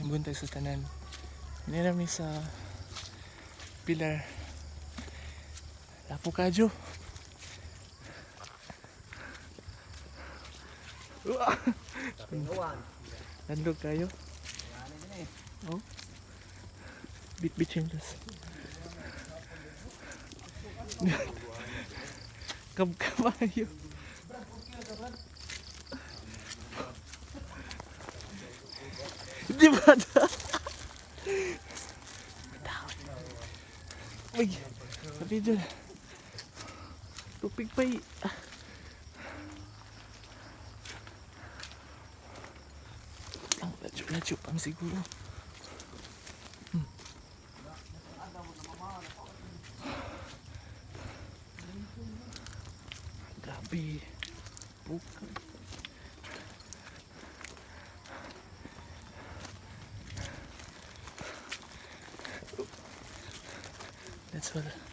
Yung buntag sa tanan. Naa mi sa pillar. Lapo kadyo. Uah! Landog kayo. Oh. Bit-bit changes. Kabkabayo. Di ba na? Uy, sabi dyan. Tupig pa eh. Ang ladyo-ladyo pa siguro. Grabe. Buka. That's all.